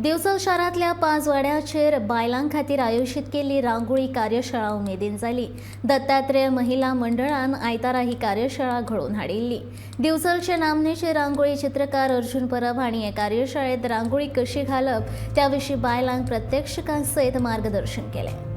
दिवचल शारांतल्या 5 वाड्याचेर बायलां खातीर आयोजीत केल्ली रांगोळी कार्यशाळा उमेदीन जाली. दत्तात्रेय महिला मंडळान आयतारा ही कार्यशाळा घडोवन हाडिल्ली. दिवचलचे नामनेचे रांगोळी चित्रकार अर्जुन परब हांणी हे कार्यशाळेत रांगोळी कशी घालप त्या विशीं बायलांक प्रात्यक्षिकां सयत मार्गदर्शन केलें.